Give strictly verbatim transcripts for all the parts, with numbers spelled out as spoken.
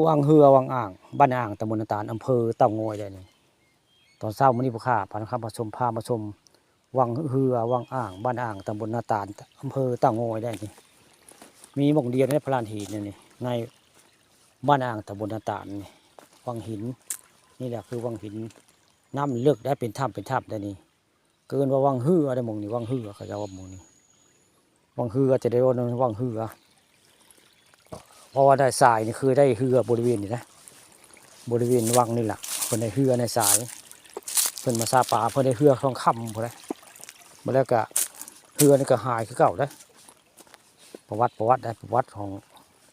วังเฮือวังอ่าง บ้านอ่าง ตำบลนาตาล อำเภอเต่างอยได้นี่ ตอนเช้ามื้อนี้ผู้ข้าพานะครับมาชม พามาชม วังเฮือวังอ่าง บ้านอ่าง ตำบลนาตาล อำเภอเต่างอยได้นี่ มีหม่องเดียวในพลานหินนี่นี่ ในบ้านอ่าง ตำบลนาตาลนี่ วังหิน นี่แหละคือวังหิน น้ำเลิกได้เป็นถ้ำเป็นถ้ำได้นี่ เกินว่าวังเฮือได้หม่องนี้ วังเฮือเขาจะว่าหม่องนี้ วังเฮือจะได้ว่าวังเฮือ เพราะว่าได้ทรายนี่คือได้เฮือบริเวณนี้นะ บริเวณวังนี่แหละ เพิ่นได้เฮือในทราย เพิ่นมาซาปลา เพิ่นได้เฮือทองคำพุ้นนะ มาแล้วก็เฮือนี่ก็หายคือเก่าได้ ประวัติ ประวัติได้ ประวัติของ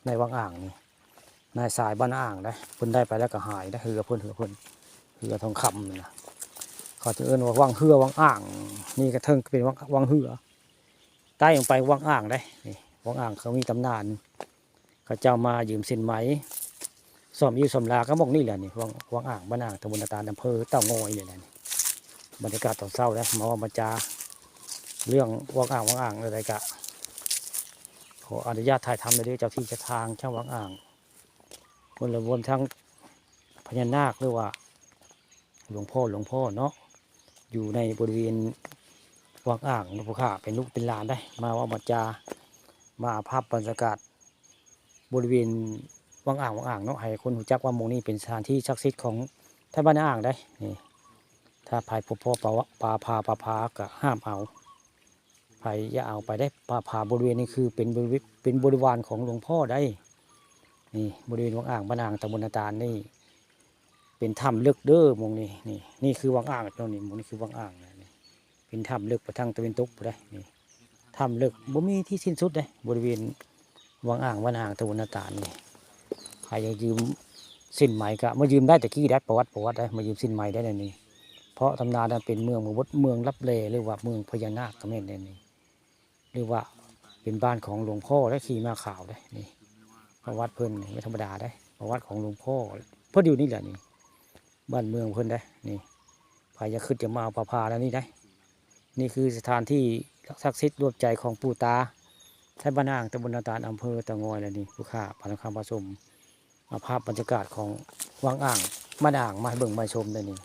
ในวังอ่างนี่ นายสายบ้านอ่างได้ เพิ่นได้ไปแล้วก็หายได้ เฮือเพิ่น เฮือเพิ่น เฮือทองคำนี่นะ เขาจะเอิ้นว่าวังเฮือวังอ่าง นี่ก็เทิงเป็นวัง วังเฮือ ใต้ลงไปวังอ่างได้ นี่ วังอ่างเขามีตำนาน เขาเจ้ามายืมสินไหม ซ่อมอยู่ซ่อมลาก็หม่องนี่แหละนี่ วัง วังอ่าง บ้านอ่าง ตำบลนาตาล อำเภอเต่างอยนี่แหละนี่ บรรยากาศตอนเช้านะ มาเว้ามาจา เรื่องวังอ่าง วังอ่างอะไรกะ ขออนุญาตถ่ายทำเลยเด้อ เจ้าที่เจ้าทางช่างวังอ่าง เพิ่นละรวมทั้งพญานาคหรือว่าหลวงพ่อ หลวงพ่อเนาะ อยู่ในบริเวณวังอ่างเนาะ ผู้ข้าเป็นลูกเป็นหลานได้ มาเว้ามาจา มาเอาภาพบรรยากาศบริเวณวังอ่าง วังอ่างเนาะ ให้คนรู้จักว่าหม่องนี้เป็นสถานที่ศักดิ์สิทธิ์ของไทบ้านอ่างได้ นี่ ถ้าไผพบพ้อปลา ปลาผา ปลาผาก็ห้ามเอา ไผอย่าเอาไปได้ ปลาผาบริเวณนี้คือเป็นบริเวณ เป็นบริวารของหลวงพ่อได้ นี่ บริเวณวังอ่าง บ้านอ่าง ตำบลนาตาลนี่ เป็นถ้ำลึกเด้อหม่องนี้ นี่ นี่คือวังอ่างเนาะนี่ หม่องนี้คือวังอ่างนะนี่ เป็นถ้ำลึกไปทางตะวันตกพุ้นได้ นี่ ถ้ำลึก บ่มีที่สิ้นสุดเด้ บริเวณวังอ่าง บ้านอ่าง ตำบลนาตาลนี่ ใครอยากยืมสินไหมก็มายืมได้ แต่กี้ได้ ประวัติ ประวัติได้ มายืมสินไหมได้ในนี้ เพราะตำนานนั้นเป็นเมืองมบฏ เมืองลับแล หรือว่าเมืองพญานาคก็แม่นในนี้ หรือว่าเป็นบ้านของหลวงพ่อได้ ขี่ม้าขาวได้ นี่ ประวัติเพิ่นนี่ไม่ธรรมดาได้ ประวัติของหลวงพ่อ เพิ่นอยู่นี่แหละนี่ บ้านเมืองเพิ่นได้ นี่ ไผอยากขึ้นจะมาเอาปลาผาแล้วนี่ได้ นี่คือสถานที่ศักดิ์สิทธิ์รวมใจของปู่ตา ไทบ้านอ่าง ตำบลนาตาล อำเภอเต่างอยแล้วนี่ ผู้ข้าพาทองคำมาชม เอาภาพบรรยากาศของวังอ่าง บ้านอ่างมาให้เบิ่งมาชมได้นี่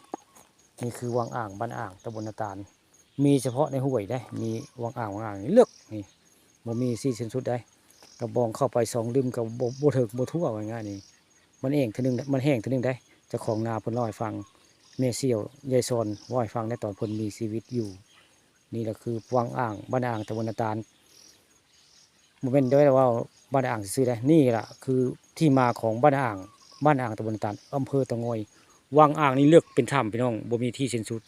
นี่คือวังอ่าง บ้านอ่าง ตำบลนาตาล มีเฉพาะในห้วยได้ มีวังอ่าง วังอ่างนี่เลิกนี่ บ่มีที่สิ้นสุดได้ กระบองเข้าไปสองลึมก็บ่ บ่เถิงบ่ทั่ว ว่าง่ายนี่ มันแห้งเทื่อนึง มันแห้งเทื่อนึงได้ เจ้าของนาเพิ่นเล่าให้ฟัง แม่เสี่ยวยายซอนเว้าให้ฟังในตอนเพิ่นมีชีวิตอยู่ นี่แหละคือวังอ่าง บ้านอ่าง ตำบลนาตาล บ่แม่นได้ว่าบ้านอ่างซื่อๆได้ นี่ล่ะคือที่มาของบ้านอ่าง บ้านอ่าง ตำบลนาตาล อำเภอเต่างอย วังอ่างนี่เลิกเป็นถ้ำพี่น้อง บ่มีที่สิ้นสุด